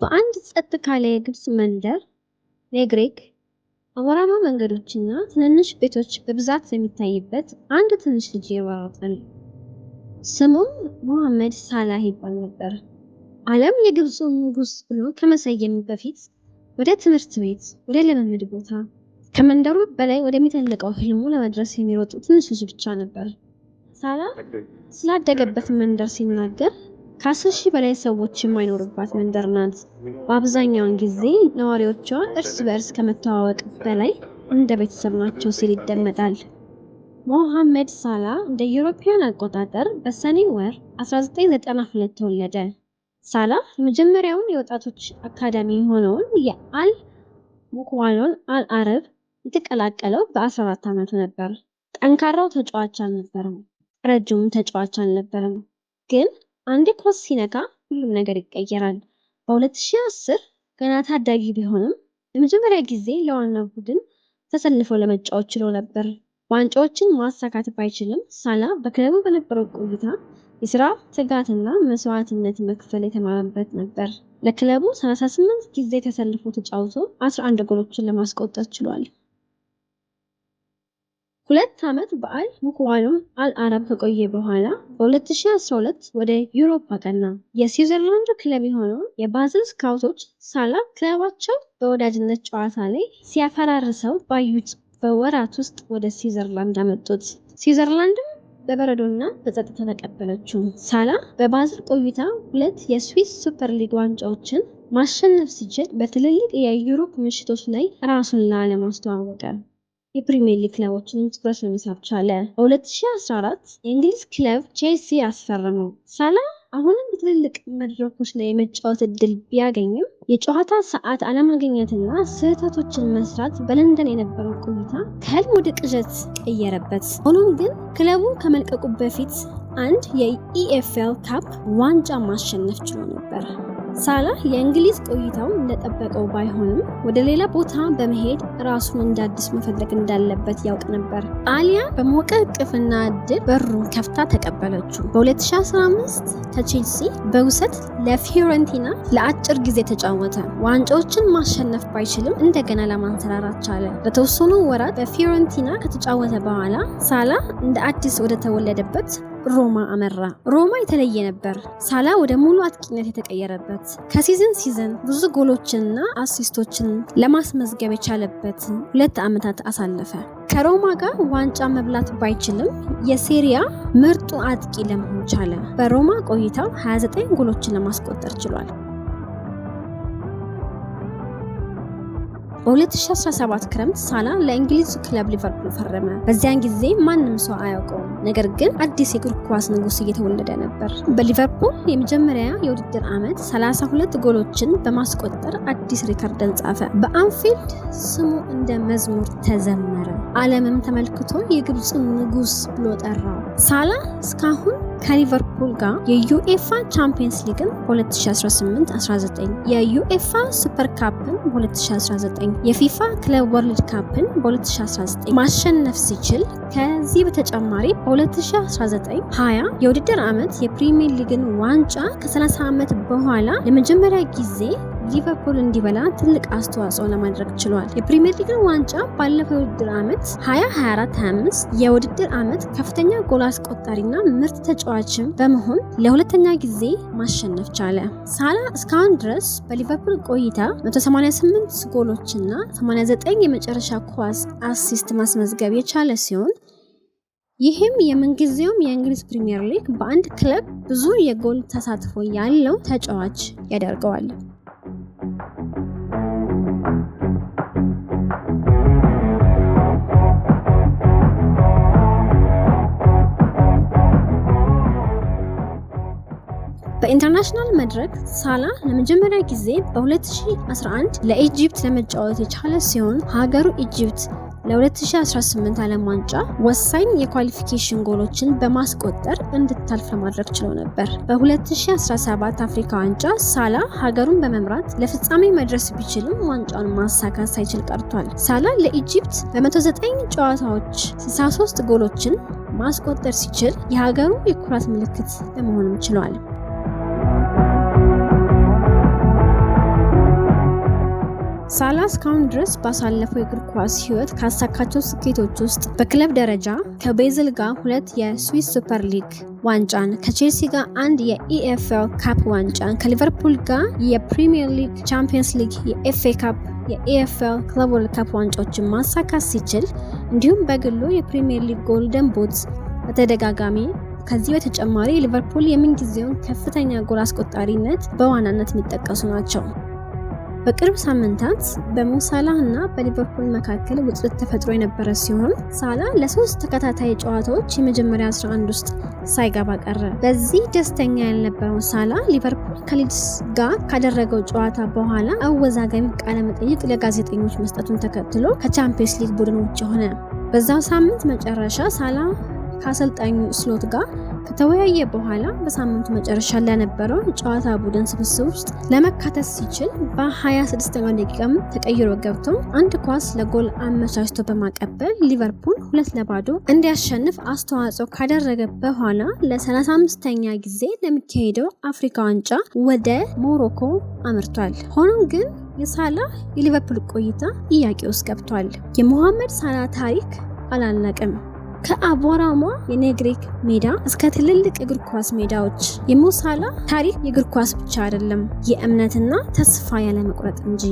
በአንድ ጸጥ ካለ የግብፅ መንደር ኔግሬግ፣ አቧራማ መንገዶችና ትንንሽ ቤቶች በብዛት የሚታይበት አንድ ትንሽ ልጅ ይሯሯጣል። ስሙም ሞሐመድ ሳላህ ይባል ነበር። ዓለም የግብፁ ንጉሥ ብሎ ከመሰየሙ በፊት ወደ ትምህርት ቤት፣ ወደ ልምምድ ቦታ፣ ከመንደሩ በላይ ወደሚተልቀው ህልሙ ለመድረስ የሚሮጥ ትንሽ ልጅ ብቻ ነበር። ሳላህ ስላደገበት መንደር ሲናገር ከ10,000 በላይ ሰዎች የማይኖሩባት መንደር ናት። በአብዛኛውን ጊዜ ነዋሪዎቿ እርስ በእርስ ከመተዋወቅ በላይ እንደ ቤተሰብ ናቸው ሲል ይደመጣል። ሞሐመድ ሳላህ እንደ አውሮፓውያን አቆጣጠር በሰኔ ወር 1992 ተወለደ። ሳላህ የመጀመሪያውን የወጣቶች አካዳሚ የሆነውን የአል ሙቅዋሎን አል አረብ የተቀላቀለው በ14 ዓመቱ ነበር። ጠንካራው ተጫዋች አልነበረም፣ ረጅሙም ተጫዋች አልነበረም። ግን አንዴ ኳስ ሲነካ ሁሉም ነገር ይቀየራል። በ2010 ገና ታዳጊ ቢሆንም ለመጀመሪያ ጊዜ ለዋናው ቡድን ተሰልፎ ለመጫወት ችሎ ነበር። ዋንጫዎችን ማሳካት ባይችልም ሳላህ በክለቡ በነበረው ቆይታ የስራ ትጋትና መስዋዕትነት መክፈል የተማረበት ነበር። ለክለቡ 38 ጊዜ ተሰልፎ ተጫውቶ 11 ጎሎችን ለማስቆጠር ችሏል። 2 ዓመት በአል ሙቅዋሎን አል አረብ ከቆየ በኋላ በ2012 ወደ ዩሮፕ አቀና። የስዊዘርላንዱ ክለብ የሆነው የባዝል ስካውቶች ሳላህ ክለባቸው በወዳጅነት ጨዋታ ላይ ሲያፈራርሰው ባዩት በወራት ውስጥ ወደ ስዊዘርላንድ አመጡት። ስዊዘርላንድም በበረዶና በጸጥታ ተቀበለችው። ሳላህ በባዝል ቆይታ ሁለት የስዊስ ሱፐር ሊግ ዋንጫዎችን ማሸነፍ ሲችል በትልልቅ የዩሮፕ ምሽቶች ላይ ራሱን ለዓለም አስተዋወቀ። የፕሪሚየር ሊግ ክለቦችን ትኩረት ለመሳብ ቻለ። በ2014 የእንግሊዝ ክለብ ቼልሲ አስፈረመው። ሳላህ አሁንም በትልልቅ መድረኮች ላይ የመጫወት እድል ቢያገኝም የጨዋታ ሰዓት አለማግኘትና ስህተቶችን መስራት በለንደን የነበረው ቆይታ ከህልም ወደ ቅዠት ቀየረበት። ሆኖም ግን ክለቡ ከመልቀቁ በፊት አንድ የ EFL Cup ዋንጫ ማሸነፍ ችሎ ነበር። ሳላህ የእንግሊዝ ቆይታው እንደጠበቀው ባይሆንም ወደ ሌላ ቦታ በመሄድ ራሱን እንደ አዲስ መፈለግ እንዳለበት ያውቅ ነበር። ጣሊያን በሞቀ እቅፍና እድል በሩን ከፍታ ተቀበለችው። በ2015 ከቼልሲ በውሰት ለፊዮረንቲና ለአጭር ጊዜ ተጫወተ። ዋንጫዎችን ማሸነፍ ባይችልም እንደገና ለማንሰራራት ቻለ። ለተወሰኑ ወራት በፊዮረንቲና ከተጫወተ በኋላ ሳላህ እንደ አዲስ ወደ ተወለደበት ሮማ አመራ። ሮማ የተለየ ነበር። ሳላህ ወደ ሙሉ አጥቂነት የተቀየረበት፣ ከ season season ብዙ ጎሎችንና assist ኦችን ለማስመዝገብ የቻለበት 2 ዓመታት አሳለፈ። ከሮማ ጋር ዋንጫ መብላት ባይችልም የሴሪያ ምርጡ አጥቂ ለመሆን ቻለ። በሮማ ቆይታው 29 ጎሎችን ለማስቆጠር ችሏል። በ2017 ክረምት ሳላህ ለእንግሊዙ ክለብ ሊቨርፑል ፈረመ። በዚያን ጊዜ ማንም ሰው አያውቀውም፣ ነገር ግን አዲስ የእግር ኳስ ንጉስ እየተወለደ ነበር። በሊቨርፑል የመጀመሪያ የውድድር ዓመት 32 ጎሎችን በማስቆጠር አዲስ ሪከርድን ጻፈ። በአንፊልድ ስሙ እንደ መዝሙር ተዘመረ። ዓለምም ተመልክቶ የግብፁ ንጉስ ብሎ ጠራው። ሳላህ እስካሁን ከሊቨርፑል ጋር የዩኤፋ ቻምፒየንስ ሊግን በ2018-19፣ የዩኤፋ ሱፐር ካፕን በ2019፣ የፊፋ Club World Cup ን በ2019 ማሸነፍ ሲችል ከዚህ በተጨማሪ በ2019-20 የውድድር ዓመት የፕሪሚየር ሊግን ዋንጫ ከ30 ዓመት በኋላ ለመጀመሪያ ጊዜ ሊቨርፑል እንዲበላ ትልቅ አስተዋጽኦ ለማድረግ ችሏል። የፕሪሚየር ሊግን ዋንጫ ባለፈው የውድድር ዓመት 2024-25 የውድድር ዓመት ከፍተኛ ጎል አስቆጣሪና ምርጥ ተጫዋችም በመሆን ለሁለተኛ ጊዜ ማሸነፍ ቻለ። ሳላህ እስካሁን ድረስ በሊቨርፑል ቆይታ 188 ጎሎችና 89 የመጨረሻ ኳስ assist ማስመዝገብ የቻለ ሲሆን ይህም የምንጊዜውም የእንግሊዝ ፕሪሚየር ሊግ በአንድ ክለብ ብዙ የጎል ተሳትፎ ያለው ተጫዋች ያደርገዋል። በ international መድረክ ሳላህ ለመጀመሪያ ጊዜ በ2011 ለ Egypt ለመጫወት የቻለ ሲሆን ሀገሩ Egypt ለ2018 ዓለም ዋንጫ ወሳኝ የ qualification ጎሎችን በማስቆጠር እንድታልፍ ለማድረግ ችሎ ነበር። በ2017 አፍሪካ ዋንጫ ሳላህ ሀገሩን በመምራት ለፍጻሜ መድረስ ቢችልም ዋንጫውን ማሳካት ሳይችል ቀርቷል። ሳላህ ለ Egypt በ109 ጨዋታዎች 63 ጎሎችን ማስቆጠር ሲችል የሀገሩ የኩራት ምልክት ለመሆንም ችሏል። ሳላ እስካሁን ድረስ ባሳለፈው የእግር ኳስ ሕይወት ካሳካቸው ስኬቶች ውስጥ በክለብ ደረጃ ከባዝል ጋር ሁለት የስዊስ ሱፐር ሊግ ዋንጫን፣ ከቼልሲ ጋር አንድ የ EFL Cup ዋንጫን፣ ከሊቨርፑል ጋር የፕሪሚየር ሊግ፣ ቻምፒየንስ ሊግ፣ የ FA Cup፣ የ EFL Club World Cup ዋንጫዎችን ማሳካት ሲችል፣ እንዲሁም በግሉ የፕሪሚየር ሊግ Golden Boots በተደጋጋሚ፣ ከዚህ በተጨማሪ የሊቨርፑል የምንጊዜውን ከፍተኛ ጎል አስቆጣሪነት በዋናነት የሚጠቀሱ ናቸው። በቅርብ ሳምንታት በሞ ሳላህ እና በሊቨርፑል መካከል ውጥረት ተፈጥሮ የነበረ ሲሆን፣ ሳላ ለሶስት ተከታታይ ጨዋታዎች የመጀመሪያ 11 ውስጥ ሳይገባ ቀረ። በዚህ ደስተኛ ያልነበረው ሳላ ሊቨርፑል ከሊድስ ጋር ካደረገው ጨዋታ በኋላ አወዛጋቢ ቃለ መጠይቅ ለጋዜጠኞች መስጠቱን ተከትሎ ከቻምፒየንስ ሊግ ቡድን ውጭ ሆነ። በዛው ሳምንት መጨረሻ ሳላ ከአሰልጣኙ ስሎት ጋር ከተወያየ በኋላ በሳምንቱ መጨረሻ ለነበረው ጨዋታ ቡድን ስብስብ ውስጥ ለመካተት ሲችል፣ በ26ኛው ደቂቃም ተቀይሮ ገብቶ አንድ ኳስ ለጎል አመቻችቶ በማቀበል ሊቨርፑል 2-0 እንዲያሸንፍ አስተዋጽኦ ካደረገ በኋላ ለ35ኛ ጊዜ ለሚካሄደው አፍሪካ ዋንጫ ወደ ሞሮኮ አምርቷል። ሆኖም ግን የሳላ የሊቨርፑል ቆይታ ጥያቄ ውስጥ ገብቷል። የሞሐመድ ሳላ ታሪክ አላለቀም። ከአቧራማ የኔግሬክ ሜዳ እስከ ትልልቅ እግር ኳስ ሜዳዎች፣ የሞ ሳላ ታሪክ የእግር ኳስ ብቻ አይደለም፣ የእምነትና ተስፋ ያለመቁረጥ እንጂ።